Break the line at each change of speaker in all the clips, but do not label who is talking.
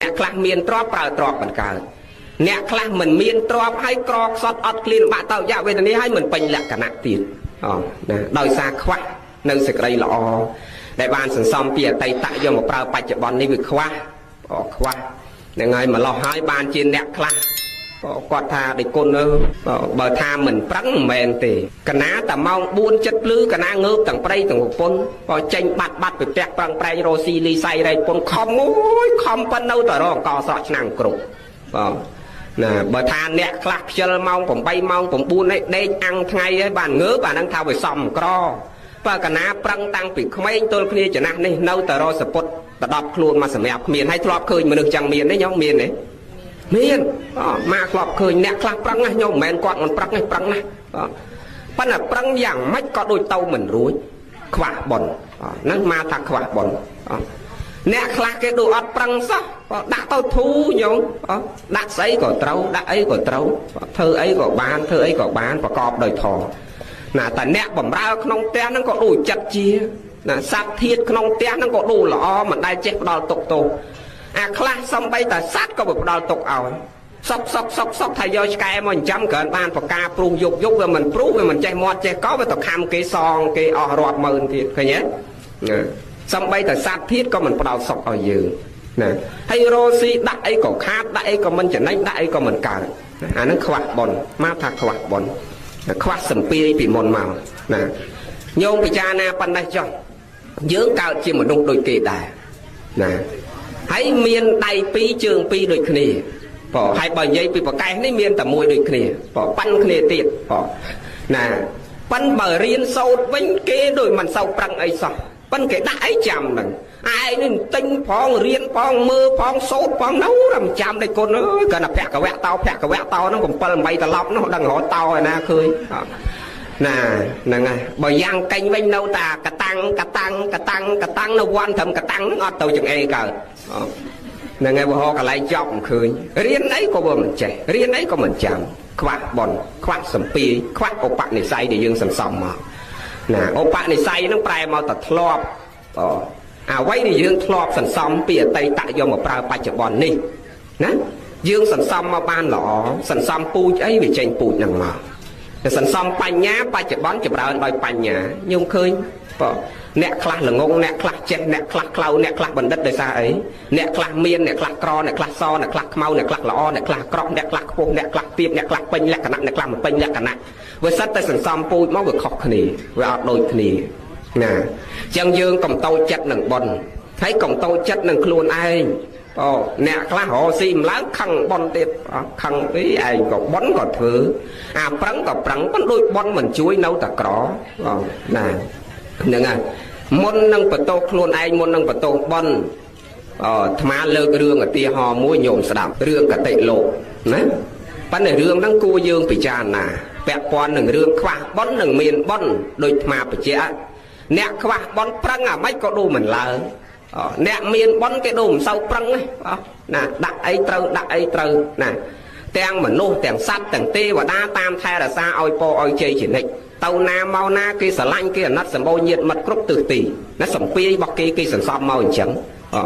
អ្នកខ្លះមានទ្រព្យប្រើទ្រព្យមិនកើត អ្នកខ្លះមិនមានទ្រព្យហើយក្រខ្សត់អត់ឃ្លានបាក់តោយៈវេទនា ហើយមិនពេញលក្ខណៈទៀត អូណា ដោយសារខ្វះនៅសេចក្តីល្អដែលបានសន្សំពីអតីតយកមកប្រើបច្ចុប្បន្ននេះ វាខ្វះ ខ្វះហ្នឹងហើយ។ ម្លោះហើយបានជាអ្នកខ្លះគាត់ថា ដេចគុណ បើថាមិនប្រឹងមិនមែនទេ កណាតែម៉ោង4ចិត្តភ្លឺ កណាងើបទាំងប្តីទាំងប្រពន្ធក៏ចេញបាត់បាត់ពីផ្ទះ ប្រឹងប្រែងរស់ស៊ីលីសៃរែកពុន ខំអូយខំ ប៉ិននៅតែរកអង្គស្រក់ឆ្នាំងគ្រប់ បាទណា។ បើថាអ្នកខ្លះខ្ជិលម៉ោង8ម៉ោង9នេះ ដេកអាំងថ្ងៃហើយបានងើប អាហ្នឹងថាវាសំក្រ។ បើកណាប្រឹងតាំងពីក្មេងទល់គ្នាចំណាស់នេះ នៅតែរសពុតដដប់ខ្លួនមកសម្រាប់គ្មាន។ ហើយធ្លាប់ឃើញមនុស្សចឹងមានទេញោម? មានទេ? មាន ម៉ាក់ធ្លាប់ឃើញអ្នកខ្លះប្រឹងណាញោម មិនមែនគាត់មិនប្រឹងទេ ប្រឹងណា ប៉ុន្តែប្រឹងយ៉ាងម៉េចក៏ដូចទៅមិនរួច ខ្វះប៉ុនហ្នឹង មកថាខ្វះប៉ុន។ អ្នកខ្លះគេដូចអត់ប្រឹងសោះ ដាក់ទៅធូញោម ដាក់ស្អីក៏ត្រូវ ដាក់អីក៏ត្រូវ ធ្វើអីក៏បាន ធ្វើអីក៏បាន ប្រកបដោយធម៌ណា។ តែអ្នកបំរើក្នុងផ្ទះហ្នឹងក៏ដូចចិត្តជាណា សត្វធាតក្នុងផ្ទះហ្នឹងក៏ដូចល្អ មិនដែលចេះផ្ដល់ទុកទោស អាខ្លះសំបីតែសត្វក៏វាផ្ដល់ទុកឲ្យ សុកសុកសុកសុក ថាយកឆ្កែមកចិញ្ចឹម គ្រាន់បានបកាព្រុស យប់យប់វាមិនព្រុស វាមិនចេះមាត់ចេះក វាទៅខំគេសងគេអស់រាប់ម៉ឺនទៀត ឃើញទេណា? សំបីតែសត្វធាតក៏មិនផ្ដល់សុខឲ្យយើងណា ហើយរោស៊ីដាក់អីក៏ខាត ដាក់អីក៏មិនចំណេញ ដាក់អីក៏មិនកើត អាហ្នឹងខ្វះបុណ្យ មកថាខ្វះបុណ្យ ខ្វះសំពាយពីមុនមកណាញោម។ ពិចារណាប៉ុណ្ណេះចុះ យើងកើតជាមនុស្សដូចគេដែរណា ហើយមានដៃពីរជើងពីរដូចគ្នា បើហើយបើនិយាយពីប្រកែសនេះមានតែមួយដូចគ្នា បើប៉ាន់គ្នាទៀត បើណា ប៉ិនបើរៀនសូត្រវិញ គេដូចមិនសូវប្រឹងអីសោះ ប៉ិនគេដាក់អីចាំហ្នឹង ឯងនេះទិញផង រៀនផង មើលផង សូត្រផង នៅរំចាំដេចគុណអើយ គាត់តែភកវៈតោភកវៈតោហ្នឹង7 8ត្រឡប់នោះ ដឹងរកតោឯណាឃើញណា ហ្នឹងហើយ។ បើយ៉ាងកេញវិញ នៅតាកតាំងកតាំងកតាំងកតាំង នៅវ័នត្រឹមកតាំងហ្នឹង អត់ទៅចង្អេកើតហ្នឹងហើយ បើហកកន្លែងចប់មិនឃើញ រៀនអីក៏វាមិនចេះ រៀនអីក៏មិនចាំ ខ្វះបន ខ្វះសំពី ខ្វះឧបនិស្ស័យដែលយើងសន្សំមកណា។ ឧបនិស្ស័យហ្នឹងប្រែមកតែធ្លាប់ អ្វីដែលយើងធ្លាប់សន្សំពីអតីតយកមកប្រើបច្ចុប្បន្ននេះណា។ យើងសន្សំមកបានល្អ សន្សំពូជអីវាចេញពូជហ្នឹងមក តែសន្សំបញ្ញា បច្ចុប្បន្នចម្រើនដោយបញ្ញា។ ញោមឃើញបើអ្នកខ្លះល្ងង អ្នកខ្លះចេះ អ្នកខ្លះខ្លៅ អ្នកខ្លះបណ្ឌិត ដោយសារអី? អ្នកខ្លះមាន អ្នកខ្លះក្រ អ្នកខ្លះស អ្នកខ្លះខ្មៅ អ្នកខ្លះល្អ អ្នកខ្លះក្រក់ អ្នកខ្លះខ្ពស់ អ្នកខ្លះទាប អ្នកខ្លះពេញលក្ខណៈ អ្នកខ្លះមិនពេញលក្ខណៈ វាសិតតែសន្សំពូជមកវាខុសគ្នា វាអត់ដូចគ្នាណា។ អញ្ចឹងយើងកុំតូចចិត្តនឹងប៉ុន ហើយកុំតូចចិត្តនឹងខ្លួនឯង។ អូអ្នកខ្លះរកស៊ីមិនឡើង ខឹងប៉ុនទៀត ខឹងពីឯងក៏ប៉ុនក៏ធ្វើ អាប្រឹងក៏ប្រឹង ប៉ុនដូចប៉ុនមិនជួយ នៅតែក្រណា ហ្នឹងហើយ។ មុននឹងបន្ទោសខ្លួនឯង មុននឹងបន្ទោសប៉ុន អអាត្មាលើករឿងឧទាហរណ៍មួយញោមស្ដាប់ រឿងកតិលោកណា ប៉ុន្តែរឿងហ្នឹងគួរយើងពិចារណា ពាក់ព័ន្ធនឹងរឿងខ្វះប៉ុននិងមានប៉ុន។ ដូចអាត្មាបញ្ជាក់ អ្នកខ្វះប៉ុនប្រឹងអាម៉េចក៏ដូរមិនឡើង អ្នកមានប៉ុនគេដូរមិនសូវប្រឹងណា ដាក់អីត្រូវ ដាក់អីត្រូវណា ទាំងមនុស្សទាំងសត្វទាំងទេវតាតាមថែរក្សាឲ្យពោឲ្យជ័យជានិច្ច ទៅណាមកណាគេស្រឡាញ់ គេអាណិត សម្បូរញាតមិត្តគ្រប់ទិសទីណា សំពាយរបស់គេ គេសន្សំមកអញ្ចឹង។ អ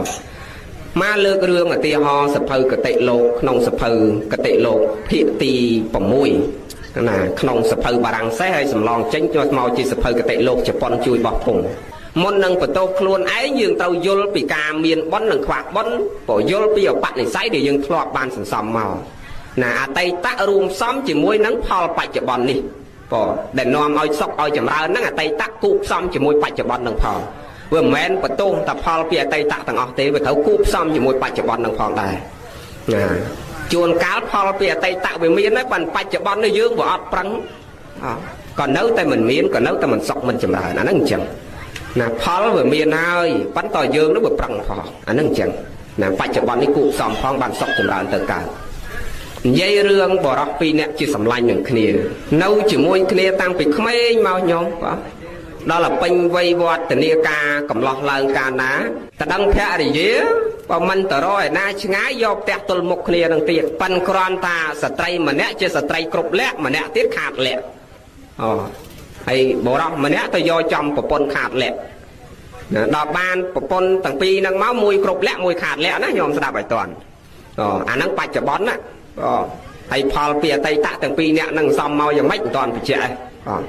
មកលើករឿងឧទាហរណ៍សភៅកតិលោក ក្នុងសភៅកតិលោកភាគទី6ណា ក្នុងសភៅបារាំងសេស ហើយសម្លងចេញចូលមកជាសភៅកតិលោកជប៉ុនជួយបោះពុង។ មុននឹងបន្ទោសខ្លួនឯង យើងត្រូវយល់ពីការមានបុណ្យនិងខ្វះបុណ្យ ព្រោះយល់ពីឧបនិស្ស័យដែលយើងធ្លាប់បានសន្សំមកណា អតីតរួមផ្សំជាមួយនឹងផលបច្ចុប្បន្ននេះ ព្រោះដែលនាំឲ្យសុខឲ្យចម្រើនហ្នឹង អតីតគូផ្សំជាមួយបច្ចុប្បន្ននឹងផង វាមិនមែនបន្ទោសតែផលពីអតីតទាំងអស់ទេ វាត្រូវគូផ្សំជាមួយបច្ចុប្បន្ននឹងផងដែរណា។ ជួនកាលផលពីអតីតវាមានហើយ ប៉ុន្តែបច្ចុប្បន្ននេះយើងវាអត់ប្រឹង ក៏នៅតែមិនមាន ក៏នៅតែមិនសុខមិនចម្រើន អាហ្នឹងអញ្ចឹងណា។ ផលវាមានហើយ ប៉ុន្តែយើងនោះវាប្រឹងផង អាហ្នឹងអញ្ចឹងណា បច្ចុប្បន្ននេះគូផ្សំផង បានសុខចម្រើនទៅកើត។ និយាយរឿងបរោះពីរនាក់ជាសម្លាញ់នឹងគ្នា នៅជាមួយគ្នាតាំងពីក្មេងមកញោម បាទ ដល់ទៅពេញវ័យវឌ្ឍនាការកំឡោះឡើងកាលណាតដឹងភរិយា បើមិនទៅរកឯណាឆ្ងាយ យកផ្ទះទល់មុខគ្នានឹងទៀត ប៉ិនគ្រាន់តាស្ត្រីម្នាក់ជាស្ត្រីគ្រប់លក្ខ ម្នាក់ទៀតខាតលក្ខ អូហើយបរោះម្នាក់ទៅយកចំប្រពន្ធខាតលក្ខ ដល់បានប្រពន្ធទាំងពីរហ្នឹងមកមួយគ្រប់លក្ខមួយខាតលក្ខណាញោមស្ដាប់ឲ្យតាន់អាហ្នឹងបច្ចុប្បន្នណាហើយផលពីអតីតទាំងពីរអ្នកហ្នឹងសំមកយ៉ាងម៉េចមិនតាន់បញ្ជាក់ឯង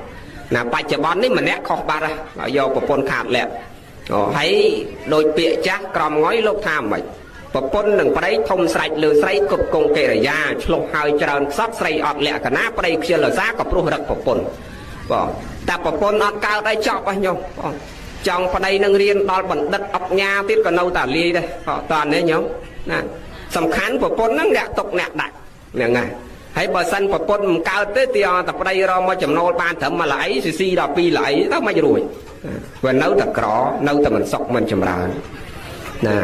ណាបច្ចុប្បន្ននេះម្នាក់ខុសបាត់ហើយយកប្រពន្ធខាតលក្ខហើយដោយពាក្យចាស់ក្រមងុយលោកថាម៉េចប្រពន្ធនិងប្តីធំស្រេចលើស្រីគ្រប់គងកិរិយាឆ្លុះហើយច្រើនខ្សត់ស្រីអត់លក្ខណៈប្តីខ្ជិលអាសាក៏ព្រោះរឹកប្រពន្ធបងតែប្រពន្ធអត់កើតអីចប់អស់ញោមបងចង់ប្តីនឹងរៀនដល់បណ្ឌិតអុកញ៉ាទៀតក៏នៅតែលាយដែរតើនេះញោមណាសំខាន់ប្រពន្ធហ្នឹងអ្នកຕົកអ្នកដាក់ហ្នឹងហើយហើយបើសិនប្រពន្ធមិនកើតទេទីអតែប្តីរកមកចំណូលបានត្រឹមមួយល្អីស៊ីស៊ីដល់ពីរល្អីទៅមិនរួចវានៅតែក្រនៅតែមិនសុខមិនចម្រើនណា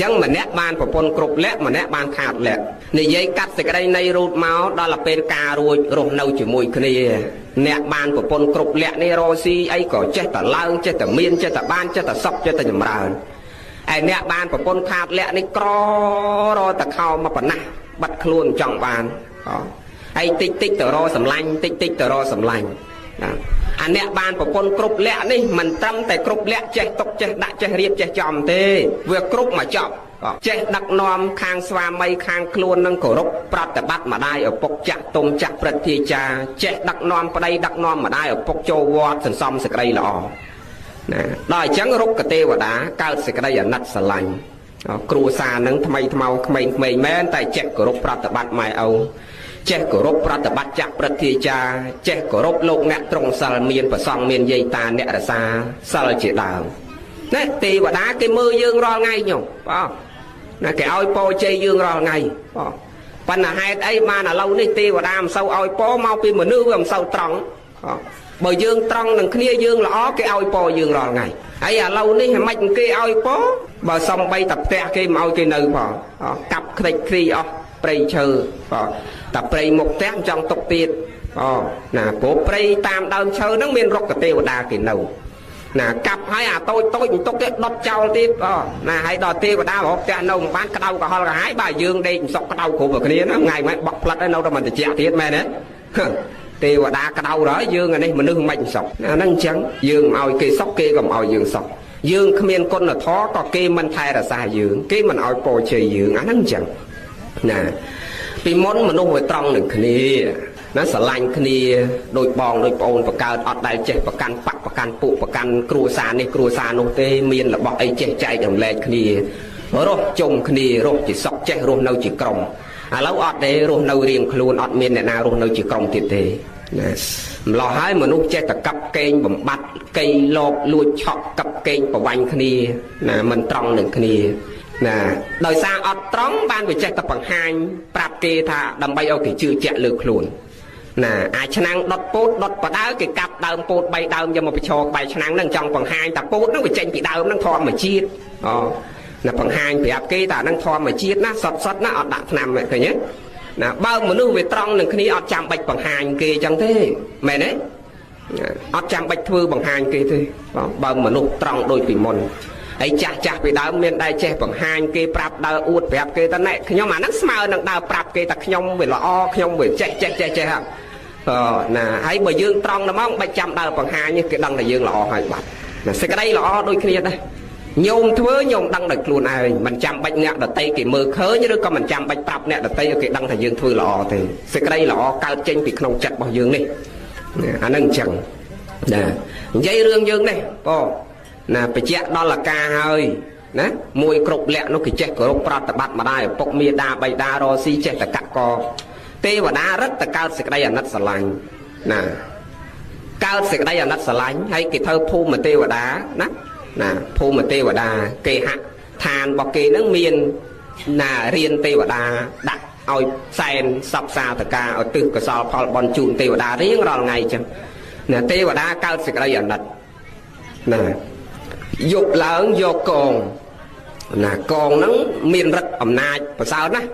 ចឹងម្នាក់បានប្រពន្ធគ្រប់លក្ខម្នាក់បានខាតលក្ខនិយាយកាត់សេចក្តីនៃរូតមកដល់ពេលការរួចរស់នៅជាមួយគ្នាអ្នកបានប្រពន្ធគ្រប់លក្ខនេះរកស៊ីអីក៏ចេះតែឡើងចេះតែមានចេះតែបានចេះតែសុខចេះតែចម្រើនឯអ្នកបានប្រពន្ធខាតលក្ខនេះក្ររកតែខោមកប៉ុណ្ណាបាត់ខ្លួនចង់បានហើយតិចតិចទៅរកសម្លាញ់តិចតិចទៅរកសម្លាញ់ណាអាអ្នកបានប្រពន្ធគ្រប់លក្ខនេះមិនត្រឹមតែគ្រប់លក្ខចេះຕົកចេះដាក់ចេះរៀបចេះចំទេវាគ្រប់មកចប់ចេះដឹកនាំខាងស្វាមីខាងខ្លួននឹងគោរពប្រតិបត្តិម្ដាយឪពុកចាស់ទុំចាស់ព្រឹទ្ធាចារ្យចេះដឹកនាំប្តីដឹកនាំម្ដាយឪពុកចូលវត្តសន្សំសេចក្តីល្អណាដល់អញ្ចឹងរុក្ខទេវតាកើតសេចក្តីអាណិតស្រឡាញ់គ្រួសារនឹងថ្មីថ្មោងក្មេងៗមែនតែចេះគោរពប្រតិបត្តិម៉ែឪចេះគោរពប្រតិបត្តិចាស់ព្រឹទ្ធាចារ្យចេះគោរពលោកអ្នកត្រង់សិលមានប្រសង់មានយាយតាអ្នករសាសិលជាដើមណាទេវតាគេមើលយើងរាល់ថ្ងៃញោមបាទណាគេឲ្យពរជ័យយើងរាល់ថ្ងៃបាទប៉ុន្តែហេតុអីបានឥឡូវនេះទេវតាមិនសូវឲ្យពរមកពីមនុស្សវាមិនសូវត្រង់បើយើងត្រង់នឹងគ្នាយើងល្អគេឲ្យពរយើងរាល់ថ្ងៃហើយឥឡូវនេះមិនគេឲ្យពរបើសំបីតែផ្ទះគេមិនឲ្យគេនៅផងកាប់ខ្ទេចខ្ទីអស់ព្រៃឈើបាទតែព្រៃមុខផ្ទះចង់ទុកទៀតណាព្រោះព្រៃតាមដើមឈើហ្នឹងមានរុក្ខទេវតាគេនៅណាកាប់ហើយអាតូចតូចមិនទុកទេដុតចោលទៀតណាហើយដល់ទេវតារកផ្ទះនៅមិនបានក្តៅក្រហល់ក្រហាយបើយើងដេកមិនសុកក្តៅគ្រប់គ្នាណាថ្ងៃហ្នឹងបក់ផ្លិតហើយនៅតែមិនត្រជាក់ទៀតមែនទេទេវតាក្តៅហើយយើងអានេះមនុស្សមិនសុកអាហ្នឹងអញ្ចឹងយើងមិនឲ្យគេសុកគេក៏មិនឲ្យយើងសុកយើងគ្មានគុណធម៌ក៏គេមិនថែរក្សាយើងគេមិនឲ្យពរជ័យយើងអាហ្នឹងអញ្ចឹងណាពីមុនមនុស្សវាត្រង់នឹងគ្នាណាស្រឡាញ់គ្នាដូចបងដូចប្អូនបង្កើតអត់ដែលចេះប្រកាន់បកប្រកាន់ពួកប្រកាន់គ្រួសារនេះគ្រួសារនោះទេមានរបស់អីចេះចែករំលែកគ្នារស់ជុំគ្នារស់ជាសុខចេះរស់នៅជាក្រុមឥឡូវអត់ទេរស់នៅរៀងខ្លួនអត់មានអ្នកណារស់នៅជាក្រុមទៀតទេណាម្លោះហើយមនុស្សចេះតែកັບកេងបំបត្តិកេងលបលួចឆក់កັບកេងប្រវាញ់គ្នាណាមិនត្រង់នឹងគ្នាណាដោយសារអត់ត្រង់បានវាចេះតែបង្ហាញប្រាប់គេថាដើម្បីឲ្យគេជឿជាក់លើខ្លួនណាអាឆ្នាំងដុតពោតដុតបដើគេកាប់ដើមពោត3ដើមយកមកបញ្ឈរក្បែរឆ្នាំងហ្នឹងចង់បង្ហាញថាពោតហ្នឹងវាចេញពីដើមហ្នឹងធម្មជាតិអូណាបង្ហាញប្រាប់គេថាហ្នឹងធម្មជាតិណាសុតសុតណាអត់ដាក់ថ្នាំឃើញទេណាបើមនុស្សវាត្រង់នឹងគ្នាអត់ចាំបាច់បង្ហាញគេអញ្ចឹងទេមែនទេអត់ចាំបាច់ធ្វើបង្ហាញគេទេបើមនុស្សត្រង់ដូចពីមុនហើយចាស់ចាស់ពីដើមមានដែរចេះបង្ហាញគេប្រាប់ដើរអួតប្រាប់គេថាណែខ្ញុំអាហ្នឹងស្មើនឹងដើរប្រាប់គេថាខ្ញុំវាល្អខ្ញុំវាចេះចេះចេះចេះហ្នឹងណាហើយបើយើងត្រង់តែមកបាច់ចាំដើរបង្ហាញគេដឹងថាយើងល្អហើយបាត់ណាសេចក្តីល្អដូចគ្នាដែរញោមធ្វើញោមដឹងដោយខ្លួនឯងមិនចាំបាច់អ្នកដតីគេមើលឃើញឬក៏មិនចាំបាច់ប្រាប់អ្នកដតីឲ្យគេដឹងថាយើងធ្វើល្អទេសេចក្តីល្អកើតចេញពីក្នុងចិត្តរបស់យើងនេះអាហ្នឹងអញ្ចឹងណានិយាយរឿងយើងនេះបងណាបញ្ជាក់ដល់អាការហើយណាមួយគ្រប់លក្ខនោះគេចេះគោរពប្រតិបត្តិម្ដាយឪពុកមាតាបិតារកស៊ីចេះតកកទេវតារឹតតកើតសេចក្តីអាណិតស្រឡាញ់ណាកើតសេចក្តីអាណិតស្រឡាញ់ហើយគេធ្វើភូមិទេវតាណាណាភូមិទេវតាគេហដ្ឋានរបស់គេនឹងមានណារៀនទេវតាដាក់ឲ្យសែនសពសាតកាឲ្យទិសកសលផលបនជូនទេវតារៀងរាល់ថ្ងៃចឹងណាទេវតាកើតសេចក្តីអាណិតណាយប់ឡើងយកកងណាកងហ្នឹងមានរិទ្ធអំណាចប្រសើរណាស់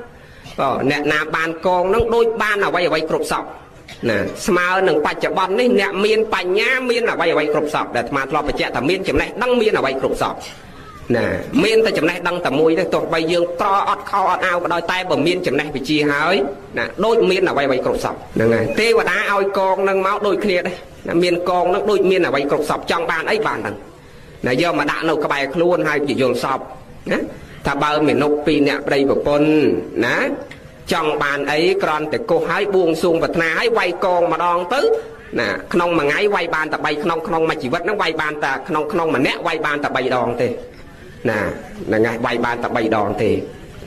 បាទអ្នកណាបានកងហ្នឹងដូចបានអ្វីអ្វីគ្រប់សពណាស្មើនឹងបច្ចុប្បន្ននេះអ្នកមានបញ្ញាមានអ្វីអ្វីគ្រប់សពដែលអាត្មាធ្លាប់បញ្ជាក់ថាមានចំណេះដឹងមានអ្វីគ្រប់សពណាមានតែចំណេះដឹងតែមួយទេទោះបីយើងក្រអត់ខោអត់អាវក៏ដោយតែបើមានចំណេះវិជ្ជាហើយណាដូចមានអ្វីអ្វីគ្រប់សពហ្នឹងហើយទេវតាឲ្យកងហ្នឹងមកដូចគ្នាដែរណាមានកងហ្នឹងដូចមានអ្វីគ្រប់សពចង់បានអីបានហ្នឹង ណាយកមកដាក់នៅក្បែរខ្លួនហើយពយល់សពណាថាបើមនុស្សពីរអ្នកប្តីប្រពន្ធណាចង់បានអីគ្រាន់តែកុសហើយបួងសួងប្រាថ្នាហើយវាយកងម្ដងទៅណាក្នុងមួយថ្ងៃវាយបានតែ3ក្នុងក្នុងមួយជីវិតហ្នឹងវាយបានតែក្នុងក្នុងម្នាក់វាយបានតែ3ដងទេណាហ្នឹងហើយវាយបានតែ3ដងទេ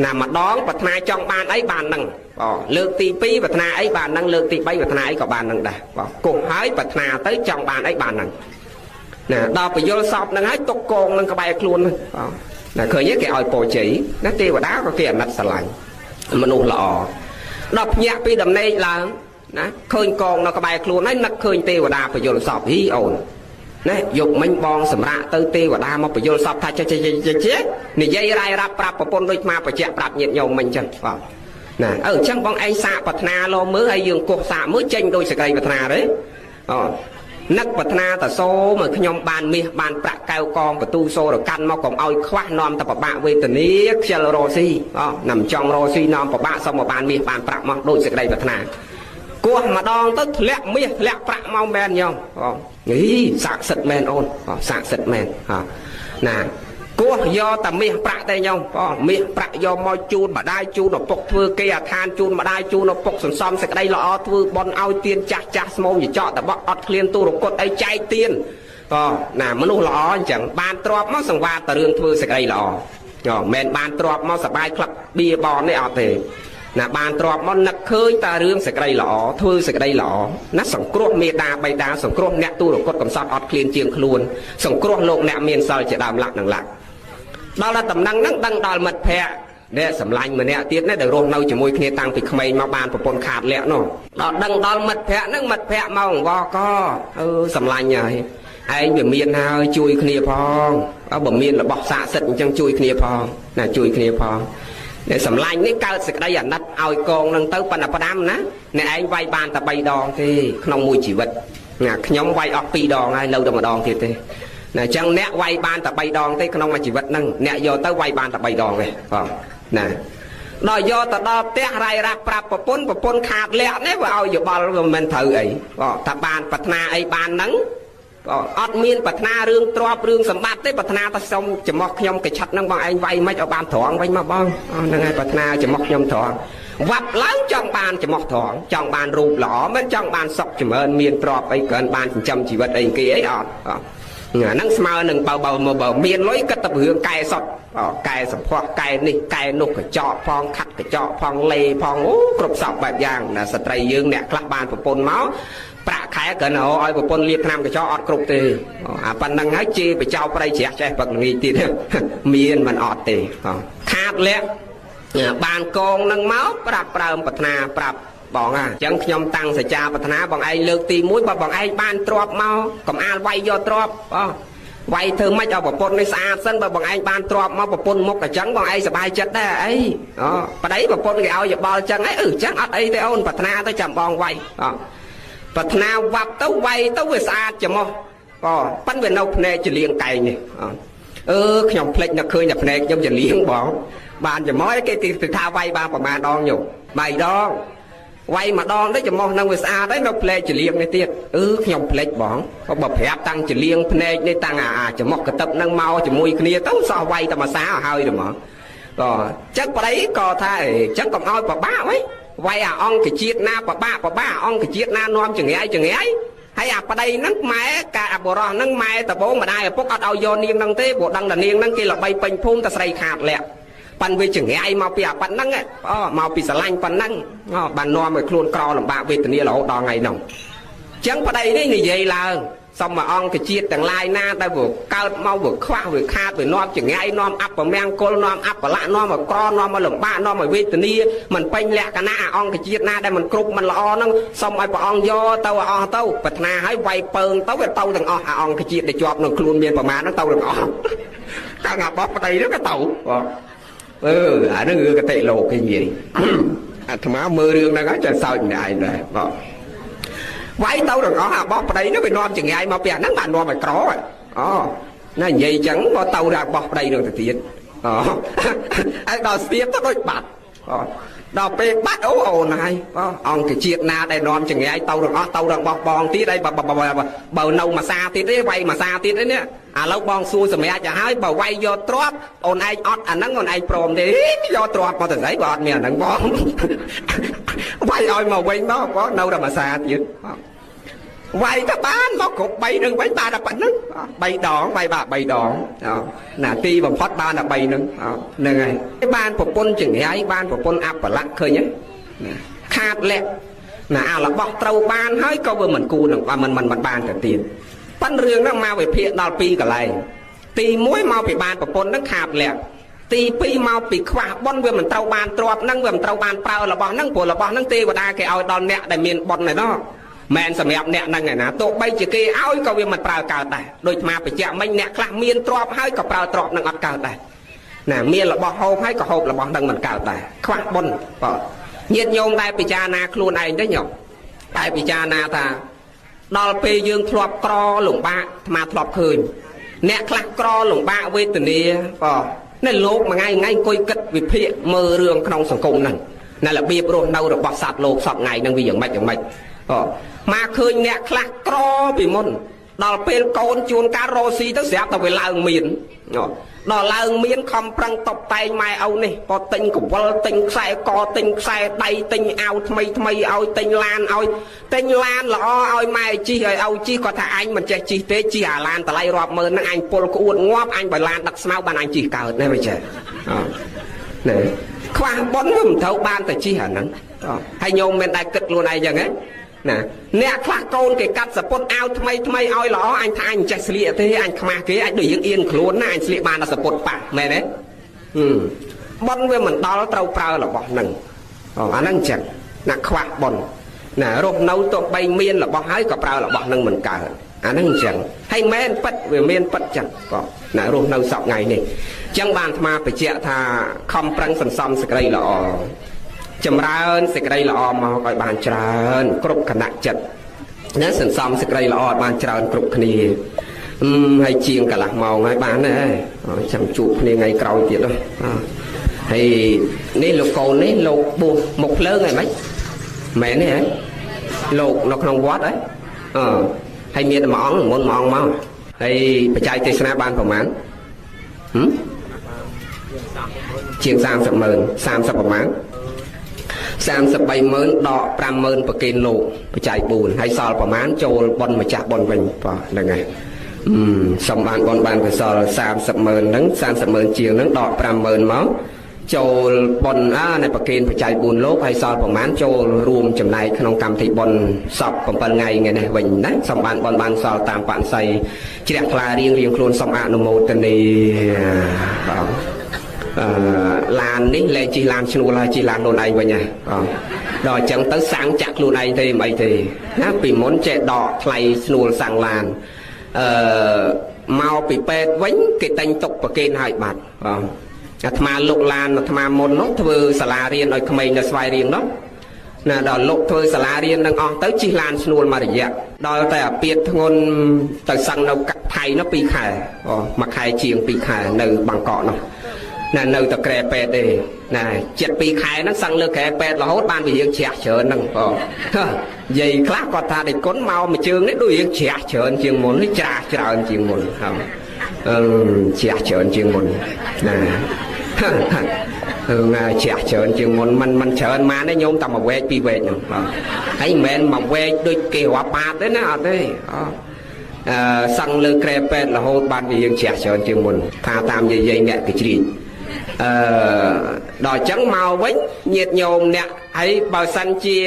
ណាម្ដងប្រាថ្នាចង់បានអីបានហ្នឹងបងលើកទី2ប្រាថ្នាអីបានហ្នឹងលើកទី3ប្រាថ្នាអីក៏បានហ្នឹងដែរបងកុសហើយប្រាថ្នាទៅចង់បានអីបានហ្នឹងណាដល់ពយល់សពហ្នឹងហើយទុកកងនឹងក្បែរខ្លួនហ្នឹងបងណាឃើញទេគេឲ្យពរជ័យណាទេវតាក៏គេអាណិតស្រឡាញ់មនុស្សល្អដល់ភ្ញាក់ពីដំណេកឡើងណាឃើញកងនៅក្បែរខ្លួនហើយនឹកឃើញទេវតាពយល់សពហ៊ីអូនណាយប់មិញបងសម្រាប់ទៅទេវតាមកពយល់សពថាចេះចេះចេះនិយាយរាយរាប់ប្រាប់ប្រពន្ធដូចមកបច្ចៈប្រាប់ញាតិញោមមិញចឹងបងណាអឺចឹងបងឯងសាកប្រាថ្នាលោមើលហើយយើងកុសសាកមើលចេញដោយសេចក្តីប្រាថ្នាទេអូនឹកប្រាថ្នាតសូមឲ្យខ្ញុំបានមាសបានប្រាក់កែវកងបន្ទូសូរកាន់មកកុំឲ្យខ្វះនាំតែប្របាក់វេទនាខ្ជិលរស់ស៊ីអូណាមិនចង់រស់ស៊ីនាំប្របាក់សុំមកបានមាសបានប្រាក់មកដោយសេចក្តីប្រាថ្នាគោះម្ដងទៅធ្លាក់មាសធ្លាក់ប្រាក់មកមែនញោមអូហីស័ក្តិសិទ្ធិមែនអូនស័ក្តិសិទ្ធិមែនណាគោះយកតែមាសប្រាក់ទេញោមបងមាសប្រាក់យកមកជូនម្ដាយជូនឪពុកធ្វើគេអាឋានជូនម្ដាយជូនឪពុកសន្សំសេចក្តីល្អធ្វើបន់ឲ្យទៀនចាស់ចាស់ស្មោងចចកតបក់អត់ឃ្លានទូរគុតអីចែកទៀនបងណាមនុស្សល្អអញ្ចឹងបានទ្របមកសង្វាតតែរឿងធ្វើសេចក្តីល្អមិនមែនបានទ្របមកសបាយក្លឹបបៀបននេះអត់ទេណាបានទ្របមកនឹកឃើញតែរឿងសេចក្តីល្អធ្វើសេចក្តីល្អណាសង្គ្រោះមេដាបៃតាសង្គ្រោះអ្នកទូរគុតកំសត់អត់ឃ្លានជាងខ្លួនសង្គ្រោះលោកអ្នកមានសិលជាដើមលាក់នឹងលាក់ដល់តែតំណឹងហ្នឹងដឹងដល់មិត្តភ័ក្តិអ្នកសម្លាញ់ម្នាក់ទៀតណាដែលរស់នៅជាមួយគ្នាតាំងពីក្មេងមកបានប្រពន្ធខាតលាក់នោះដល់ដឹងដល់មិត្តភ័ក្តិហ្នឹងមិត្តភ័ក្តិមកអង្វរកអឺសម្លាញ់ហើយឯងវាមានហើយជួយគ្នាផងបើមានរបស់ស័ក្តិសិទ្ធិអញ្ចឹងជួយគ្នាផងណាជួយគ្នាផងអ្នកសម្លាញ់នេះកើតសេចក្តីអាណិតឲ្យកងនឹងទៅប៉ុណ្ណាផ្ដាំណាអ្នកឯងវាយបានតែ3ដងទេក្នុងមួយជីវិតណាខ្ញុំវាយអស់2ដងហើយនៅតែម្ដងទៀតទេណាអញ្ចឹងអ្នកវាយបានតែ3ដងទេក្នុងមួយជីវិតហ្នឹងអ្នកយកទៅវាយបានតែ3ដងទេបងណាដល់យកទៅដល់ផ្ទះរាយរាប់ប្រាប់ប្រពន្ធប្រពន្ធខាតលាក់នេះវាឲ្យយោបល់វាមិនត្រូវអីបងថាបានប្រាថ្នាអីបានហ្នឹងបងអត់មានប្រាថ្នារឿងទ្រព្យរឿងសម្បត្តិទេប្រាថ្នាតែសុំច្រមុះខ្ញុំកញ្ឆិតហ្នឹងបងឯងវាយមិនឲ្យបានត្រង់វិញមកបងហ្នឹងហើយប្រាថ្នាច្រមុះខ្ញុំត្រង់វ៉ាប់ឡើងចង់បានច្រមុះត្រង់ចង់បានរូបល្អមិនចង់បានសុខចម្រើនមានទ្រព្យអីក្រើនបានចិញ្ចឹមជីវិតអីគេអីអត់ហ្នឹងស្មើនឹងបើមកបើមានលុយគិតតែរឿងកែសុតកែសម្ផស្សកែនេះកែនោះកញ្ចក់ផងខាត់កញ្ចក់ផងលេផងអូគ្រប់សពបែបយ៉ាងណាស្ត្រីយើងអ្នកខ្លះបានប្រពន្ធមកប្រាក់ខែគ្រាន់តែឲ្យប្រពន្ធលាបថ្នាំកញ្ចក់អត់គ្រប់ទេអាប៉ុណ្ណឹងហើយជេរបចោប្រីជ្រះចេះពឹកងាយទៀតមានមិនអត់ទេខាតលាក់បានកងនឹងមកប្រាប់ប្រើប្រាថ្នាប្រាប់បងអញ្ចឹងខ្ញុំតាំងសច្ចាប្រាថ្នាបងឯងលើកទី1បើបងឯងបានទ្របមកកំអាលវាយយកទ្របបងវាយធ្វើម៉េចឲ្យប្រពន្ធនេះស្អាតសិនបើបងឯងបានទ្របមកប្រពន្ធមុខអញ្ចឹងបងឯងសប្បាយចិត្តដែរអីអូប្តីប្រពន្ធគេឲ្យយោបល់អញ្ចឹងអីអឺអញ្ចឹងអត់អីទេអូនប្រាថ្នាទៅចាំបងវាយប្រាថ្នាវ៉ាប់ទៅវាយទៅវាស្អាតច្រមុះបងប៉ិនវានៅភ្នែកចលៀងកែងនេះអឺខ្ញុំភ្លេចនឹកឃើញតែភ្នែកខ្ញុំចលៀងបងបានច្រមុះគេទីថាវាយបានប្រមាណដងញោម3ដងវាយម្ដងទៅច្រមុះនឹងវាស្អាតហើយនៅភ្លែកចលៀងនេះទៀតអឺខ្ញុំភ្លេចបងបើប្រាប់តាំងចលៀងភ្នែកនេះតាំងអាច្រមុះកទឹកនឹងមកជាមួយគ្នាទៅសោះវាយតែមួយសាឲ្យហើយទៅហ្មងបងចឹងប្តីក៏ថាចឹងកុំឲ្យប្របាក់ហីវាយអាអង្គជាតិណាប្របាក់ប្របាក់អង្គជាតិណានាំចង្រៃចង្រៃហើយអាប្តីហ្នឹងម៉ែកាអបរោះហ្នឹងម៉ែដបងម្ដាយឪពុកអត់ឲ្យយកនាងហ្នឹងទេព្រោះដឹងតែនាងហ្នឹងគេល្បីពេញភូមិតែស្រីខាតលាក់ប៉ាន់វាចង្រៃមកពីអាប៉ាន់ហ្នឹងអូមកពីស្រឡាញ់ប៉ាន់ហ្នឹងបាននាំឲ្យខ្លួនក្រលំបាកវេទនារហូតដល់ថ្ងៃហ្នឹងចឹងប្តីនេះនិយាយឡើងសុំមកអង្គជាតិទាំងឡាយណាដែលវាកើតមកវាខ្វះវាខាតវានាំចង្រៃនាំអពមង្គលនាំអបលៈនាំឲ្យក្រនាំឲ្យលំបាកនាំឲ្យវេទនាមិនពេញលក្ខណៈអង្គជាតិណាដែលមិនគ្រប់មិនល្អហ្នឹងសុំឲ្យព្រះអង្គយកទៅឲ្យអស់ទៅប្រាថ្នាឲ្យវាយពើងទៅវាទៅទាំងអស់អាអង្គជាតិដែលជាប់នៅខ្លួនមានប្រមាណហ្នឹងទៅទាំងអស់កាលណាបោះប្តីហ្នឹងក៏ទៅបងអឺអាហ្នឹងគឺកតិលោកគេនិយាយអាត្មាមើលរឿងហ្នឹងហើយចេះសើចម្នាក់ឯងដែរបងវាយទៅទាំងអស់អាបោះប្តីហ្នឹងវានាំចង្រៃមកពីអាហ្នឹងបាននាំឲ្យក្រអូណានិយាយអញ្ចឹងមកទៅដល់បោះប្តីហ្នឹងទៅទៀតអូហើយដល់ស្ទាបទៅដូចបាត់ ដល់ពេលបាត់អូអូនហើយអង្គជាតិណាដែលនាំចង្រៃទៅរងអស់ទៅរងបោះបងទៀតហើយបើនៅមួយសាទៀតទេវាយមួយសាទៀតទេនេះឥឡូវបងសួរសម្រាប់ទៅហើយបើវាយយកទ្រពអូនឯងអត់អាហ្នឹងអូនឯងព្រមទេយកទ្រពមកទៅស្អីបើអត់មានអាហ្នឹងបងវាយឲ្យមកវិញមកបងនៅតែមួយសាទៀតវាយទៅបានមកគ្រប់3នឹងវិញបានតែប៉ុណ្្នឹង3ដងវាយបាទ3ដងណាទីបំផុតបានតែ3នឹងហ្នឹងហើយបានប្រពន្ធចង្រៃបានប្រពន្ធអបល័កឃើញទេណាខាតលក្ខណាអារបស់ត្រូវបានហើយក៏វាមិនគួរនឹងមិនមិនមិនបានទៅទៀតប៉ិនរឿងហ្នឹងមកវិភាគដល់2កន្លែងទី1មកពីបានប្រពន្ធហ្នឹងខាតលក្ខទី2មកពីខ្វះបុណ្យវាមិនត្រូវបានទ្រព្យហ្នឹងវាមិនត្រូវបានប្រើរបស់ហ្នឹងព្រោះរបស់ហ្នឹងទេវតាគេឲ្យដល់អ្នកដែលមានបុណ្យឯណោះមែនសម្រាប់អ្នកហ្នឹងឯណាទោះបីជាគេឲ្យក៏វាមិនប្រើកើតដែរដូចអាបច្ចៈមិញអ្នកខ្លះមានទ្រព្យហើយក៏ប្រើទ្រព្យនឹងអត់កើតដែរណាមានរបស់ហូបហើយក៏ហូបរបស់នឹងមិនកើតដែរខ្វះបុណ្យបាទញាតិញោមដែលពិចារណាខ្លួនឯងទៅញោមតែពិចារណាថាដល់ពេលយើងធ្លាប់ក្រលំបាកអាត្មាធ្លាប់ឃើញអ្នកខ្លះក្រលំបាកវេទនាបាទនៅលោកមួយថ្ងៃថ្ងៃអង្គុយគិតវិភាគមើលរឿងក្នុងសង្គមហ្នឹងណារបៀបរស់នៅរបស់សត្វលោកសពថ្ងៃហ្នឹងវាយ៉ាងម៉េចយ៉ាងម៉េចបាទមកឃើញអ្នកខ្លះក្រពីមុនដល់ពេលកូនជួនកាលរស់ស៊ីទៅស្រាប់តែវាឡើងមានដល់ឡើងមានខំប្រឹងតបតែងម៉ែឪនេះក៏ទិញកវលទិញខ្សែកទិញខ្សែដៃទិញអាវថ្មីថ្មីឲ្យទិញឡានឲ្យទិញឡានល្អឲ្យម៉ែជិះឲ្យឪជិះគាត់ថាអញមិនចេះជិះទេជិះអាឡានតម្លៃរាប់ម៉ឺនហ្នឹងអញពុលក្អួតងាប់អញបើឡានដឹកស្មៅបានអញជិះកើតណាមិនចេះណែខ្វះបុណ្យវាមិនត្រូវបានតែជិះអាហ្នឹងហើយញោមមិនដែលគិតខ្លួនឯងចឹងហ៎ណាអ្នកខ្លះកូនគេកាត់សពុតអាវថ្មីថ្មីឲ្យល្អអញថាអញចេះស្លៀកទេអញខ្មាស់គេអញដូចយើងអៀនខ្លួនណាអញស្លៀកបានតែសពុតប៉ះមែនទេបុណ្យវាមិនដល់ត្រូវប្រើរបស់ហ្នឹងអាហ្នឹងចឹងណាខ្វះបុណ្យណារស់នៅទោះបីមានរបស់ហើយក៏ប្រើរបស់ហ្នឹងមិនកើតអាហ្នឹងចឹងហើយមែនពិតវាមានពិតចឹងក៏ណារស់នៅសពថ្ងៃនេះចឹងបានអាត្មាបញ្ជាក់ថាខំប្រឹងសន្សំសេចក្តីល្អចម្រើនសេចក្តីល្អមកឲ្យបានច្រើនគ្រប់គណៈចិត្តណាសន្សំសេចក្តីល្អឲ្យបានច្រើនគ្រប់គ្នាហើយជាងកន្លះម៉ោងហើយបានដែរចាំជួបគ្នាថ្ងៃក្រោយទៀតហើយនេះលោកកូននេះលោកបួសមុខភ្លើងហើយម៉េចមែនទេហ៎លោកនៅក្នុងវត្តហ៎អឺហើយមានមួយអង្គមុនមួយអង្គមកហើយបច្ច័យទេសនាបានប្រហែលជាង30ម៉ឺន30ប្រហែល33ម៉ឺនដក50000ប្រគេនលោកបច្ច័យ4ហើយសល់ប្រមាណចូលប៉ុនម្ចាស់ប៉ុនវិញបាទហ្នឹងហើយសំបានប៉ុនបានកុសល30ម៉ឺនហ្នឹង30ម៉ឺនជាងហ្នឹងដក50000មកចូលប៉ុនអានៃប្រគេនបច្ច័យ4លោកហើយសល់ប្រមាណចូលរួមចំណែកក្នុងកម្មវិធីប៉ុនសព7ថ្ងៃថ្ងៃនេះវិញណាសំបានប៉ុនបានសល់តាមបរិស័យជ្រះថ្លារៀងរៀងខ្លួនសូមអនុមោទនាបាទឡាននេះលែងជិះឡានឈ្នួលហើយជិះឡានខ្លួនឯងវិញហ៎បាទដល់អញ្ចឹងទៅសាំងចាក់ខ្លួនឯងទេមិនអីទេណាពីមុនចេះដកថ្លៃឈ្នួលសាំងឡានអឺមកពីពេទ្យវិញគេតែងទុកប្រគេនឲ្យបាត់បាទអាត្មាលុកឡានអាត្មាមុននោះធ្វើសាលារៀនឲ្យក្មេងនៅស្វាយរៀងនោះណាដល់លុកធ្វើសាលារៀននឹងអស់ទៅជិះឡានឈ្នួលមួយរយៈដល់តែអាពាតធ្ងន់ទៅសឹងនៅថៃនោះ2ខែអូមួយខែជាង2ខែនៅបាងកកនោះណានៅតែក្រែពេទ្យទេណាចិត្ត2ខែហ្នឹងសឹងលើក្រែពេទ្យរហូតបានវារៀងជ្រះច្រើនហ្នឹងបងនិយាយខ្លះគាត់ថាដេចគុណមកមួយជើងនេះដូចរៀងជ្រះច្រើនជាងមុននេះច្រាស់ច្រើនជាងមុនហើយជ្រះច្រើនជាងមុនណាជ្រះច្រើនជាងមុនមិនច្រើនម៉ានទេញោមតែមួយវែកពីរវែកហ្នឹងបងហើយមិនមែនមួយវែកដូចគេរាប់បាតទេណាអត់ទេអឺសឹងលើក្រែពេទ្យរហូតបានវារៀងជ្រះច្រើនជាងមុនថាតាមយាយអ្នកគេជ្រាបអឺដល់អញ្ចឹងមកវិញញាតញោមអ្នកហើយបើសិនជា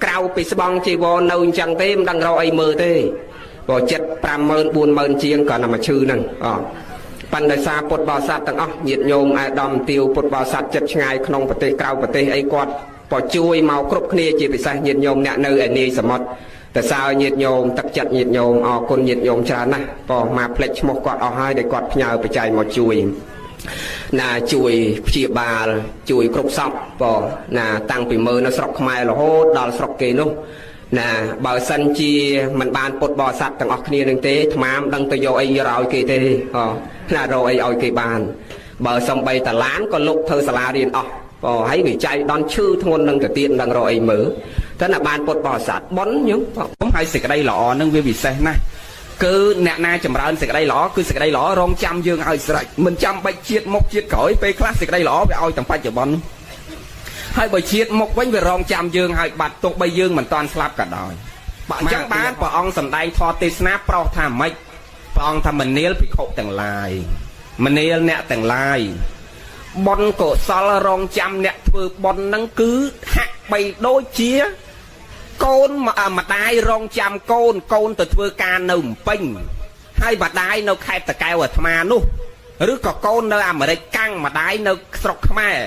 ក្រៅពីស្បង់ជីវរនៅអញ្ចឹងទេមិនដឹងរកអីមើលទេព្រោះចិត្ត50000 40000ជាងគ្រាន់តែមួយឈឺហ្នឹងអប៉ុន្តែសារពុទ្ធបរិស័ទទាំងអស់ញាតញោមអាដាមទាវពុទ្ធបរិស័ទចិត្តឆ្ងាយក្នុងប្រទេសក្រៅប្រទេសអីគាត់ក៏ជួយមកគ្រប់គ្នាជាពិសេសញាតញោមអ្នកនៅឯនាយសមុទ្រតសើញាតញោមទឹកចិត្តញាតញោមអរគុណញាតញោមច្រើនណាស់ក៏មកផ្លេចឈ្មោះគាត់អស់ហើយដែលគាត់ផ្ញើបច្ច័យមកជួយណាជួយព្យាបាលជួយគ្រប់សពបងណាតាំងពីមើលនៅស្រុកខ្មែររហូតដល់ស្រុកគេនោះណាបើសិនជាមិនបានពុទ្ធបរិស័ទទាំងអស់គ្នានឹងទេអាត្មាមិនដឹងទៅយកអីរោយគេទេណារកអីឲ្យគេបានបើសំបីតាឡានក៏លុកធ្វើសាលារៀនអស់ បើហើយវាចៃដន្យឈឺធ្ងន់នឹងទៅទៀត មិនដឹងរកអីមើលតែណាបានពុទ្ធបរិស័ទប៉ុនញោមហើយសេចក្តីល្អនឹងវាពិសេសណាស់ គឺអ្នកណាចម្រើនសេចក្តីល្អ គឺសេចក្តីល្អរងចាំយើងឲ្យស្រេច មិនចាំបាច់ជាតិមុខជាតិក្រោយ។ ពេលខ្លះសេចក្តីល្អវាឲ្យទាំងបច្ចុប្បន្នហើយ បើជាតិមុខវិញវារងចាំយើងឲ្យបាត់ ទោះបីយើងមិនតាន់ស្លាប់ក៏ដោយ។ បើអញ្ចឹងបានព្រះអង្គសម្ដែងធម៌ទេសនាប្រោសថាម៉េច? ព្រះអង្គថា មនាលភិក្ខុទាំងឡាយ មនាលអ្នកទាំងឡាយ បុណ្យកុសលរងចាំអ្នកធ្វើបុណ្យហ្នឹង គឺហាក់បីដូចជាកូនម្ដាយរងចាំកូន កូនទៅធ្វើការនៅភ្នំពេញ ហើយម្ដាយនៅខេត្តតាកែវអាត្មានោះ ឬក៏កូននៅអាមេរិកកាំង ម្ដាយនៅស្រុកខ្មែរ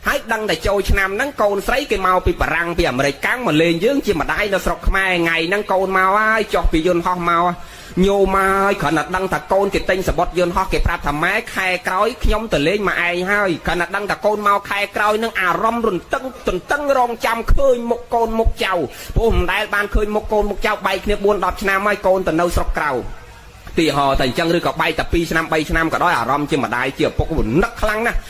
ហើយដឹងតែចូលឆ្នាំហ្នឹងកូនស្រីគេមកពីបារាំងពីអាមេរិកកាំងមកលេងយើងជាម្ដាយនៅស្រុកខ្មែរ។ ថ្ងៃហ្នឹងកូនមកហើយ ចុះពីយន្តហោះមកញោមកហើយ គ្រាន់តែដឹងថាកូនគេទិញសបុតយន្តហោះ គេប្រាប់ថាម៉ែខែក្រោយខ្ញុំទៅលេងមកឯងហើយ គ្រាន់តែដឹងថាកូនមកខែក្រោយនឹង អារម្មណ៍រន្ទឹងទន្ទឹងរងចាំឃើញមុខកូនមុខចៅ ព្រោះមិនដែលបានឃើញមុខកូនមុខចៅ បែកគ្នា4 10ឆ្នាំហើយ កូនទៅនៅស្រុកក្រៅទីហោតែអញ្ចឹង ឬក៏បែកតែ2ឆ្នាំ3ឆ្នាំក៏ដោយ អារម្មណ៍ជាម្ដាយជាឪពុកវានឹកខ្លាំងណាស់។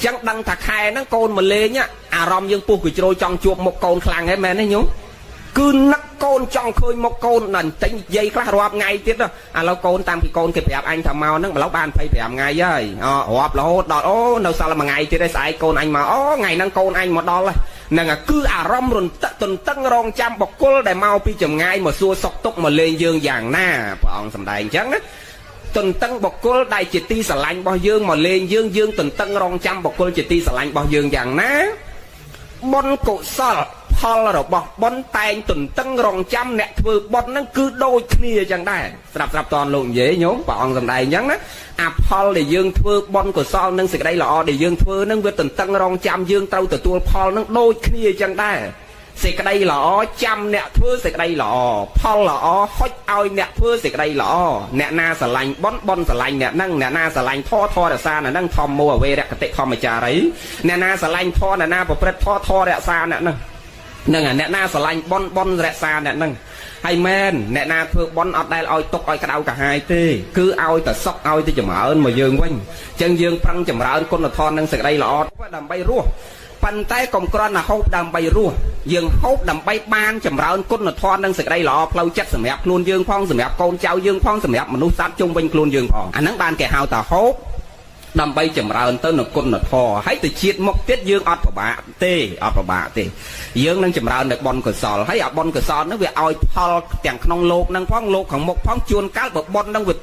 ចឹងដឹងថាខែហ្នឹងកូនមកលេង អារម្មណ៍យើងពុះកជ្រោចង់ជួបមុខកូនខ្លាំងហ្នឹងមែនទេញោម? គឺនឹកកូនចង់ឃើញមុខកូន ដល់បន្តិចនិយាយខ្លះរាប់ថ្ងៃទៀត ឥឡូវកូនតាំងពីកូនគេប្រាប់អញថាមកហ្នឹង ឥឡូវបាន25ថ្ងៃហើយ រាប់រហូតដល់អូនៅសល់មួយថ្ងៃទៀតឯង ស្អែកកូនអញមក អូថ្ងៃហ្នឹងកូនអញមកដល់ហ្នឹង គឺអារម្មណ៍រន្ទឹកទន្ទឹងរងចាំបុគ្គលដែលមកពីចម្ងាយមកសួរសុខទុក្ខមកលេងយើងយ៉ាងណា។ ព្រះអង្គសម្ដែងអញ្ចឹងណា ទន្ទឹងបុគ្គលដែលជាទីស្រឡាញ់របស់យើងមកលេងយើង យើងទន្ទឹងរង់ចាំបុគ្គលជាទីស្រឡាញ់របស់យើងយ៉ាងណា បុណ្យកុសលផលរបស់បុណ្យតែងទន្ទឹងរង់ចាំអ្នកធ្វើបុណ្យហ្នឹងគឺដូចគ្នាអញ្ចឹងដែរ។ ស្រាប់ស្រាប់តនលោកនិយាយញោម ព្រះអង្គសម្ដែងអញ្ចឹងណា អាផលដែលយើងធ្វើបុណ្យកុសលនិងសេចក្តីល្អដែលយើងធ្វើហ្នឹង វាទន្ទឹងរង់ចាំយើងត្រូវទទួលផលហ្នឹងដូចគ្នាអញ្ចឹងដែរ។ សេចក្តីល្អចាំអ្នកធ្វើសេចក្តីល្អ ផលល្អហុចឲ្យអ្នកធ្វើសេចក្តីល្អ។ អ្នកណាស្រឡាញ់បុណ្យ បុណ្យស្រឡាញ់អ្នកហ្នឹង អ្នកណាស្រឡាញ់ធម៌ ធម៌រក្សាអ្នកហ្នឹង ធម្មោអវេរគតិធម្មចារី អ្នកណាស្រឡាញ់ធម៌ អ្នកណាប្រព្រឹត្តធម៌ ធម៌រក្សាអ្នកហ្នឹងហ្នឹង អ្នកណាស្រឡាញ់បុណ្យ បុណ្យរក្សាអ្នកហ្នឹងហើយ។ មែន អ្នកណាធ្វើបុណ្យអត់ដែលឲ្យទុកឲ្យក្តៅកាហាយទេ គឺឲ្យតែសុខឲ្យតែចម្រើនមកយើងវិញ។ អញ្ចឹងយើងប្រឹងចម្រើនគុណធម៌និងសេចក្តីល្អដើម្បីរស់ ប៉ុន្តែកុំគ្រាន់តែហូបដើម្បីរស់ យើងហូបដើម្បីបានចម្រើនគុណធម៌និងសេចក្តីល្អផ្លូវចិត្តសម្រាប់ខ្លួនយើងផង សម្រាប់កូនចៅយើងផង សម្រាប់មនុស្សសត្វជុំវិញខ្លួនយើងផង អាហ្នឹងបានគេហៅថាហូបដើម្បីចម្រើនទៅនៅគុណធម៌ ហើយទៅជាតិមុខទៀតយើងអត់ពិបាកទេ អត់ពិបាកទេ យើងនឹងចម្រើននៅបុណ្យកុសល ហើយអាបុណ្យកុសលហ្នឹងវាឲ្យផលទាំងក្នុងលោកហ្នឹងផង លោកខាងមុខផង។ ជួនកាលបើបុណ្យហ្នឹងវា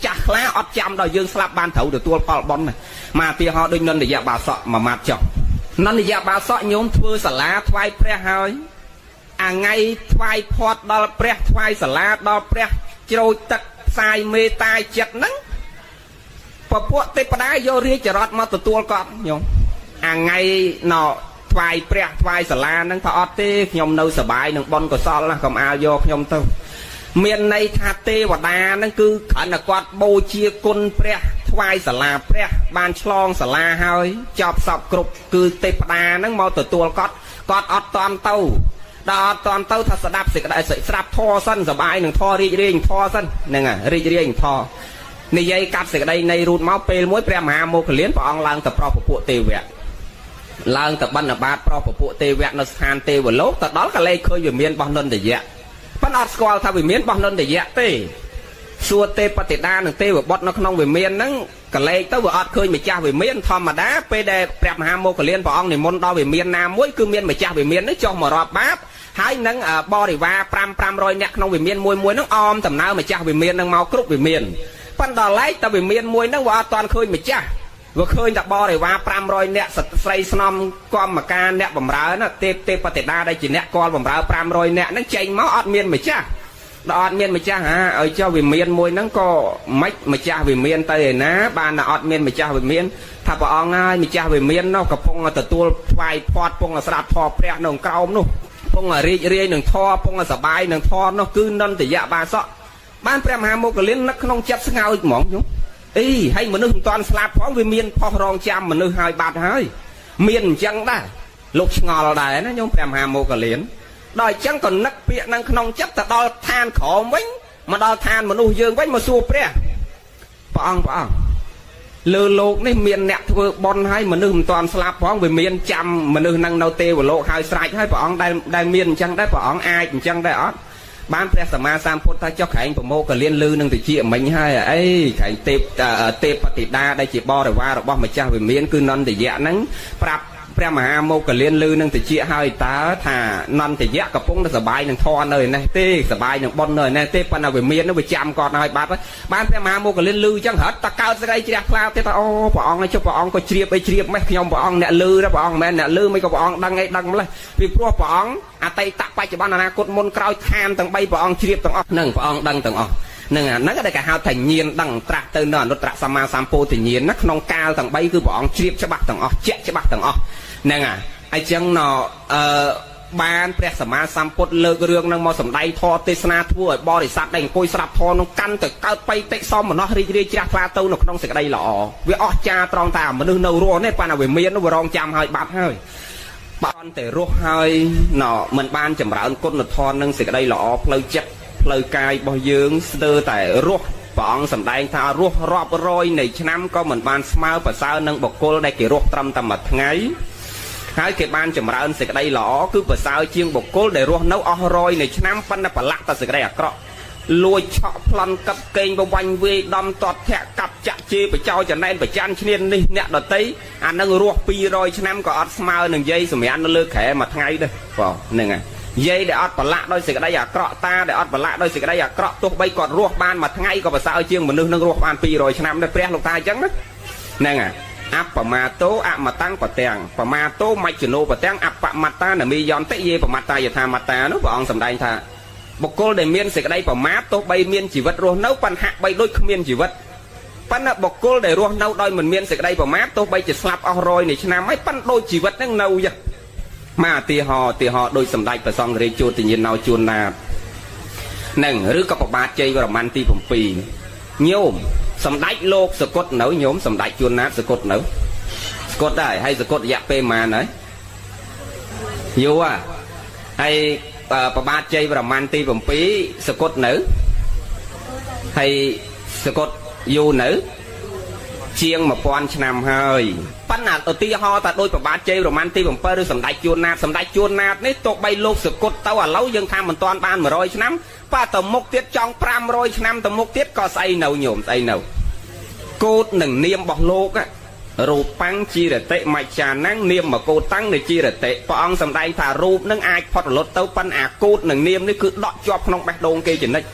ចាស់ខ្លា អត់ចាំដល់យើងស្លាប់បានត្រូវទទួលផលបុណ្យ។ មកទីហោដូចនន្ទយបាសកមួយម៉ាត់ចុះ នន្ទយបាសកញោមធ្វើសាលាថ្វាយព្រះហើយ អាថ្ងៃថ្វាយផាត់ដល់ព្រះ ថ្វាយសាលាដល់ព្រះ ជ្រោចទឹកផ្សាយមេត្តាចិត្តហ្នឹង ពពួកទេពតាយករាជរតមកទទួលគាត់ញោម។ អាថ្ងៃណថ្វាយព្រះថ្វាយសាលាហ្នឹងថាអត់ទេ ខ្ញុំនៅសបាយនឹងបុណ្យកុសលណា កុំអាលយកខ្ញុំទៅ។ មានន័យថាទេវតាហ្នឹងគឺគ្រាន់តែគាត់បូជាគុណព្រះ ថ្វាយសាលាព្រះ បានឆ្លងសាលាហើយចប់សពគ្រប់ គឺទេពតាហ្នឹងមកទទួលគាត់ គាត់អត់តាន់ទៅដល់ អត់តាន់ទៅថាស្ដាប់សេចក្តីស្ដាប់ធម៌សិន សបាយនឹងធម៌ រីករាយធម៌សិនហ្នឹង រីករាយធម៌។ និយាយកាត់សេចក្តីនៃរូតមក ពេលមួយព្រះមហាមោគលានព្រះអង្គឡើងទៅប្រោសពពួកទេវៈ ឡើងទៅបណ្ឌបាតប្រោសពពួកទេវៈនៅស្ថានទេវលោក ទៅដល់ក៏លេខឃើញវិមានរបស់នន្ទយៈ ប៉ុន្តែអត់ស្គាល់ថាវិមានរបស់នន្ទយៈទេ។ សួរទេពតិតានិងទេវបុត្រនៅក្នុងវិមានហ្នឹង កលេចទៅវាអត់ឃើញម្ចាស់វិមាន។ ធម្មតាពេលដែលព្រះមហាមោគលានព្រះអង្គនិមន្តដល់វិមានណាមួយ គឺមានម្ចាស់វិមាននេះចុះមករាប់បាប ហើយនឹងបរិវារ5 500នាក់ក្នុងវិមានមួយមួយហ្នឹង អមដំណើរម្ចាស់វិមាននឹងមកគ្រប់វិមាន។ ប៉ុន្តែឡែកតែវិមានមួយហ្នឹងវាអត់ទាន់ឃើញម្ចាស់ វាឃើញតែបរិវារ500នាក់ ស្រីស្នំកម្មការអ្នកបំរើណា ទេពទេពតិតាដែលជាអ្នកកលបំរើ500នាក់ហ្នឹងចេញមកអត់មានម្ចាស់។ ដល់អត់មានម្ចាស់ហាឲ្យចុះវិមានមួយហ្នឹងក៏មិនម្ចាស់វិមានទៅឯណាបាន តែអត់មានម្ចាស់វិមាន។ ថាព្រះអង្គហើយ ម្ចាស់វិមាននោះកំពុងទទួលថ្វាយផាត់ ពងស្រាប់ធម៌ព្រះនៅក្រោមនោះ ពងរីករាយនឹងធម៌ ពងសបាយនឹងធម៌នោះ គឺនន្ទយៈបាសក។ បានព្រះមហាមោគលាននឹកក្នុងចិត្តស្ងើចហ្មងខ្ញុំអី ហើយមនុស្សមិនតាន់ស្លាប់ផង វាមានផុសរងចាំមនុស្សហើយបាត់ហើយ មានអញ្ចឹងដែរ លោកឆ្ងល់ដែរណាញោម ព្រះមហាមោគលាន។ ដល់អញ្ចឹងក៏នឹកពាក្យនឹងក្នុងចិត្ត ទៅដល់ឋានក្រោមវិញ មកដល់ឋានមនុស្សយើងវិញ មកសួរព្រះ ព្រះអង្គ ព្រះអង្គ លើលោកនេះមានអ្នកធ្វើបុណ្យហើយមនុស្សមិនទាន់ស្លាប់ផងវាមានចាំមនុស្សនឹងនៅទេវលោកហើយស្រេចហើយព្រះអង្គដែលមានអញ្ចឹងដែរព្រះអង្គអាចអញ្ចឹងដែរអត់បានព្រះសម្មាសម្ពុទ្ធថាចុះក្រែងប្រមោកលៀនលឺនឹងតិចមិញហើយអីក្រែងទេពទេពតិតាដែលជាបរិវាររបស់ម្ចាស់វិមានគឺនន្តយៈហ្នឹងប្រាប់ព្រះមហាមោគលានលឺនឹងតិចហើយតើថានន្តយៈកំពុងតែសបាយនឹងធននៅឯនេះទេសបាយនឹងបុណ្យនៅឯនេះទេប៉ុន្តែវិមាននោះវាចាំគាត់ហើយបាត់បានព្រះមហាមោគលានលឺអញ្ចឹងរត់តកើតសេចក្តីជ្រះថ្លាទៀតថាអូព្រះអង្គចុះព្រះអង្គក៏ជ្រាបអីជ្រាបម៉េះខ្ញុំព្រះអង្គអ្នកលឺដែរព្រះអង្គមិនមែនអ្នកលឺមិនក៏ព្រះអង្គដឹងអីដឹងម្លេះពីព្រោះព្រះអង្គអតីតបច្ចុប្បន្នអនាគតមុនក្រោយឋានទាំង3ព្រះអង្គជ្រាបទាំងអស់នឹងព្រះអង្គដឹងទាំងអស់នឹងអាហ្នឹងដែលគេហៅថាញាណដឹងត្រាស់ទៅនៅអនុត្តរសម្មាសម្ពោធិញ្ញាណណាក្នុងកាលទាំង3គឺព្រះអង្គជ្រាបច្បាស់ទាំងអស់ជាក់ច្បាស់ទាំងអស់ហ្នឹងហើយអញ្ចឹងណអឺបានព្រះសម្មាសម្ពុទ្ធលើករឿងនឹងមកសម្ដែងធម៌ទេសនាធ្វើឲ្យបរិស័ទដែលអង្គុយស្រាប់ធម៌នោះកាន់តែកើតបៃតិសមនោះរីករាយជ្រះថ្លាទៅនៅក្នុងសេចក្តីល្អវាអស់ចាត្រង់ថាមនុស្សនៅរស់នេះប៉ុន្តែវាមានវារងចាំហើយបាត់ហើយបានតែរស់ហើយណមិនបានចម្រើនគុណធម៌និងសេចក្តីល្អផ្លូវចិត្តផ្លូវកាយរបស់យើងស្ទើរតែរស់ព្រះអង្គសម្ដែងថារស់រាប់រយនៃឆ្នាំក៏មិនបានស្មើប្រសើរនឹងបុគ្គលដែលគេរស់ត្រឹមតែមួយថ្ងៃហើយគេបានចម្រើនសេចក្តីល្អគឺប្រសើរជាងបុគ្គលដែលរស់នៅអស់រយនៃឆ្នាំប៉ុន្តែប្រឡាក់តែសេចក្តីអាក្រក់លួចឆក់ប្លន់កឹបកេងបវាញ់វាយដំតតធាក់កាប់ចាក់ជេរបចោចំណែនប្រច័នឈ្នាននេះអ្នកដតីអានឹងរស់200ឆ្នាំក៏អត់ស្មើនឹងយាយសម្រាននៅលើក្រែមួយថ្ងៃដែរបងហ្នឹងហើយយាយដែលអត់ប្រឡាក់ដោយសេចក្តីអាក្រក់តាដែលអត់ប្រឡាក់ដោយសេចក្តីអាក្រក់ទោះបីគាត់រស់បានមួយថ្ងៃក៏ប្រសើរជាងមនុស្សនឹងរស់បាន200ឆ្នាំដែរព្រះលោកតាអញ្ចឹងណាហ្នឹងហើយអបមាតោអមតាំងបទាំងបមាតោមច្ចនោបទាំងអបមត្តានមីយន្តិយេបមត្តាយថាមត្តានោះព្រះអង្គសម្ដែងថាបុគ្គលដែលមានសេចក្តីប្រមាទទោះបីមានជីវិតរស់នៅប៉ុន្តែហាក់បីដូចគ្មានជីវិតប៉ុន្តែបុគ្គលដែលរស់នៅដោយមិនមានសេចក្តីប្រមាទទោះបីជាស្លាប់អស់រយនៃឆ្នាំហើយប៉ុន្តែដូចជីវិតហ្នឹងនៅយ៉ាមកឧទាហរណ៍ឧទាហរណ៍ដូចសម្ដេចព្រះសង្ឃរាជជួតញាណណោជួនណាតនឹងឬក៏ប្របាទជ័យវរ្ម័នទី7ញោមសម្ដេចលោកសកុតនៅញោមសម្ដេចជួនណាតសកុតនៅសកុតដែរហើយសកុតរយៈពេលប៉ុន្មានហើយយូរហើយប្របាទជ័យវរ្ម័នទី7សកុតនៅហើយសកុតយូរនៅជាង1000ឆ្នាំហើយប៉ុន្តែឧទាហរណ៍ថាដូចប្របាទជ័យវរ្ម័នទី7ឬសម្ដេចជួនណាតសម្ដេចជួនណាតនេះទោះបីលោកសកុតទៅឥឡូវយើងថាមិនទាន់បាន100ឆ្នាំប៉ះទៅមុខទៀតចង់500ឆ្នាំទៅមុខទៀតក៏ស្អីនៅញោមស្អីនៅកូតនឹងនាមរបស់លោករូបាំងជីរតិមច្ចានំនាមកោតាំងនៃជីរតិព្រះអង្គសម្ដែងថារូបនឹងអាចផុតរលត់ទៅប៉ុន្តែអាកូតនឹងនាមនេះគឺដកជាប់ក្នុងបេះដូងគេចនិច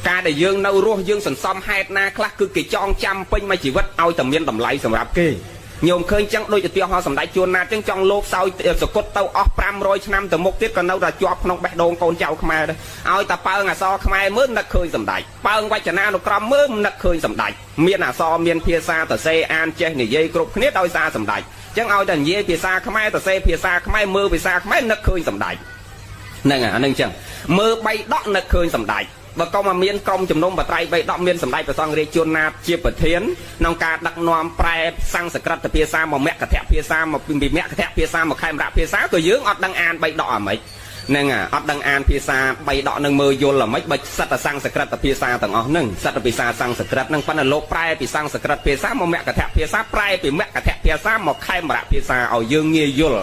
ការដែលយើងនៅរស់យើងសន្សំហេតុណាខ្លះគឺគេចងចាំពេញមួយជីវិតឲ្យតែមានតម្លៃសម្រាប់គេញោមឃើញចឹងដូចឧទាហរណ៍សម្ដេចជួនណាតចឹងចង់លោកសោយសកុតទៅអស់500ឆ្នាំទៅមុខទៀតក៏នៅតែជាប់ក្នុងបេះដូងកូនចៅខ្មែរដែរឲ្យតែប៉ើងអសរខ្មែរមើលនឹកឃើញសម្ដេចប៉ើងវចនានុក្រមមើលនឹកឃើញសម្ដេចមានអសរមានភាសាតសេអានចេះនិយាយគ្រប់គ្នាដោយសារសម្ដេចចឹងឲ្យតែនិយាយភាសាខ្មែរតសេភាសាខ្មែរមើលភាសាខ្មែរនឹកឃើញសម្ដេចហ្នឹងអាហ្នឹងចឹងមើលបីដកនឹកឃើញសម្ដេចបើក៏មកមានក្រុមជំនុំបត្រៃបីដកមានសម្ដេចព្រះសង្ឃរាជជួនណាតជាប្រធានក្នុងការដឹកនាំប្រែសង្ស្ក្រឹតភាសាមកមគ្គធភាសាមកពីមគ្គធភាសាមកខេមរៈភាសាក៏យើងអត់ដឹងអានបីដកអាម៉េចហ្នឹងអត់ដឹងអានភាសាបីដកនឹងមើលយល់អាម៉េចបើសិតតែសង្ស្ក្រឹតភាសាទាំងអស់ហ្នឹងសិតតែភាសាសង្ស្ក្រឹតហ្នឹងប៉ុន្តែលោកប្រែពីសង្ស្ក្រឹតភាសាមកមគ្គធភាសាប្រែពីមគ្គធភាសាមកខេមរៈភាសាឲ្យយើងងាយយល់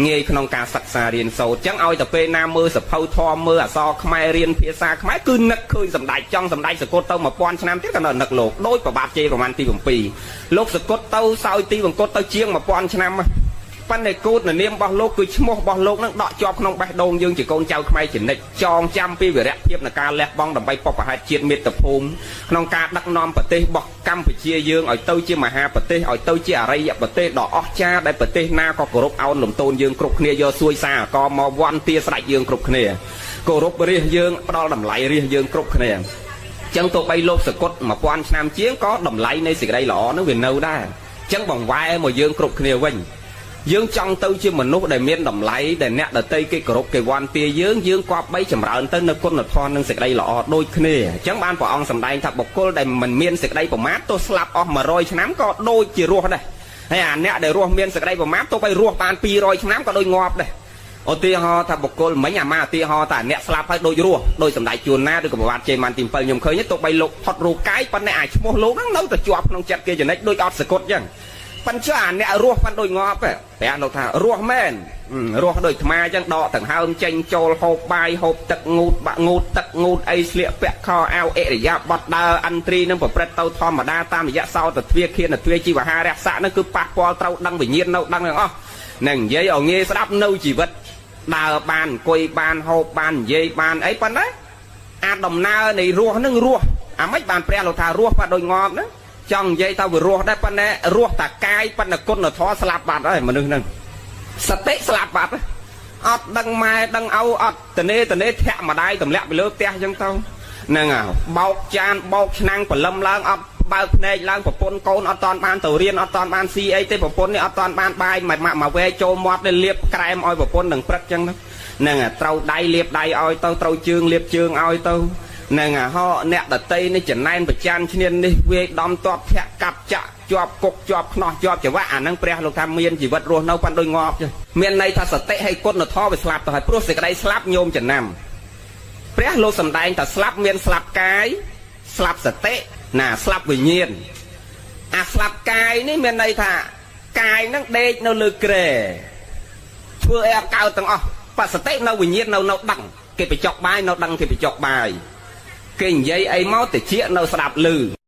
ងាយក្នុងការសិក្សារៀនសូត្រចឹងឲ្យតែពេលណាមើលសភៅធម៌មើលអក្សរខ្មែររៀនភាសាខ្មែរគឺនឹកឃើញសម្ដេចចង់សម្ដេចសកុតទៅ1000ឆ្នាំទៀតក៏នៅនឹកលោកដោយប្របាទជ័យប្រមាណទី7លោកសកុតទៅសោយទីវង្គតទៅជាង1000ឆ្នាំប៉ុន្តែគូតនាមរបស់លោកគឺឈ្មោះរបស់លោកនឹងដកជាប់ក្នុងបេះដូងយើងជាកូនចៅខ្មែរជានិច្ចចងចាំពីវីរភាពនៃការលះបង់ដើម្បីបបហេតុជាតិមាតុភូមិក្នុងការដឹកនាំប្រទេសរបស់កម្ពុជាយើងឲ្យទៅជាមហាប្រទេសឲ្យទៅជាអរិយប្រទេសដ៏អស្ចារ្យដែលប្រទេសណាក៏គោរពអោនលំទោនយើងគ្រប់គ្នាយកសួយសារកមកវ័នទាស្រេចយើងគ្រប់គ្នាគោរពរាជយើងផ្ដល់តម្លៃរាជយើងគ្រប់គ្នាចឹងទោះបីលោកសកុត1000ឆ្នាំជាងក៏តម្លៃនៃសេចក្តីល្អនឹងវានៅដែរចឹងបង្វែរមកយើងគ្រប់គ្នាវិញយើងចង់ទៅជាមនុស្សដែលមានតម្លៃដែលអ្នកដទៃគេគោរពគេវ័នទាយើងយើងគប្បីចម្រើនទៅនៅគុណធម៌និងសេចក្តីល្អដូចគ្នាអញ្ចឹងបានព្រះអង្គសម្ដែងថាបុគ្គលដែលមិនមានសេចក្តីប្រមាទទោះស្លាប់អស់100ឆ្នាំក៏ដូចជារស់ដែរហើយអាអ្នកដែលរស់មានសេចក្តីប្រមាទទោះបីរស់បាន200ឆ្នាំក៏ដូចងាប់ដែរ ឧទាហរណ៍ថាបុគ្គលមិញអាមាឧទាហរណ៍ថាអ្នកស្លាប់ហើយដូចរស់ដោយសម្ដេចជួនណាឬក៏ប្រវត្តិជេម៉ាន់ទី7ខ្ញុំឃើញទោះបីលោកផុតរូបកាយប៉ុន្តែអាឈ្មោះលោកហ្នឹងនៅតែជាប់ក្នុងចិត្តគេចំណិចដូចអត់សកត់ចឹងប៉ិនចុះអាអ្នករស់ប៉ិនដូចងាប់ព្រះលោកថារស់មែនរស់ដូចអាត្មាចឹងដកដង្ហើមចេញចូលហូបបាយហូបទឹកងូតបាក់ងូតទឹកងូតអីស្លៀកពាក់ខោអាវអរិយាប័ត្រដើរឥន្ទ្រីនឹងប្រព្រឹត្តទៅធម្មតាតាមរយៈសោតទ្វាឃានទ្វាជីវហារៈសៈនឹងគឺប៉ះពាល់ត្រូវដឹងវិញ្ញាណនៅដឹងទាំងអស់នឹងនិយាយឲ្យងាយស្ដាប់នៅជីវិតដើរបានអង្គុយបានហូបបាននិយាយបានអីប៉ុណ្ណាអាដំណើរនៃរស់នឹងរស់អាម៉េចបានព្រះលោកថារស់ប៉ដូចងាប់ណាចង់និយាយថាវារស់ដែរប៉ុន្តែរស់តាកាយប៉ុន្តែគុណធម៌ស្លាប់បាត់ហើយមនុស្សហ្នឹងសតិស្លាប់បាត់អត់ដឹងម៉ែដឹងឪអត់តនេតនេធាក់ម្ដាយទម្លាក់ពីលើផ្ទះអញ្ចឹងទៅហ្នឹងហើយបោកចានបោកឆ្នាំងព្រលឹមឡើងអត់បើកភ្នែកឡើងប្រពន្ធកូនអត់តាន់បានទៅរៀនអត់តាន់បានស៊ីអីទេប្រពន្ធនេះអត់តាន់បានបាយមកមកវែចូលមាត់នេះលាបក្រែមឲ្យប្រពន្ធនឹងព្រឹកអញ្ចឹងហ្នឹងត្រូវដៃលាបដៃឲ្យទៅត្រូវជើងលាបជើងឲ្យទៅហ្នឹងហោអ្នកដតីនេះចំណែនប្រច័នឈ្នាននេះវាយដំតបធាក់កាប់ចាក់ជាប់គុកជាប់ខ្នោះជាប់ច្រវាក់អាហ្នឹងព្រះលោកថាមានជីវិតរស់នៅប៉ាន់ដូចងាប់ចុះមានន័យថាសតិហើយគុណធម៌វាស្លាប់ទៅហើយព្រោះសេចក្តីស្លាប់ញោមចំណាំព្រះលោកសំដែងថាស្លាប់មានស្លាប់កាយស្លាប់សតិណាស្លាប់វិញ្ញាណអាស្លាប់កាយនេះមានន័យថាកាយហ្នឹងដេកនៅលើគ្រែធ្វើអីអត់កើតទាំងអស់បសតិនៅវិញ្ញាណនៅនៅដឹងគេបញ្ចុកបាយនៅដឹងគេបញ្ចុកបាយគេនិយាយអីមកតិចនៅស្ដាប់ឮ។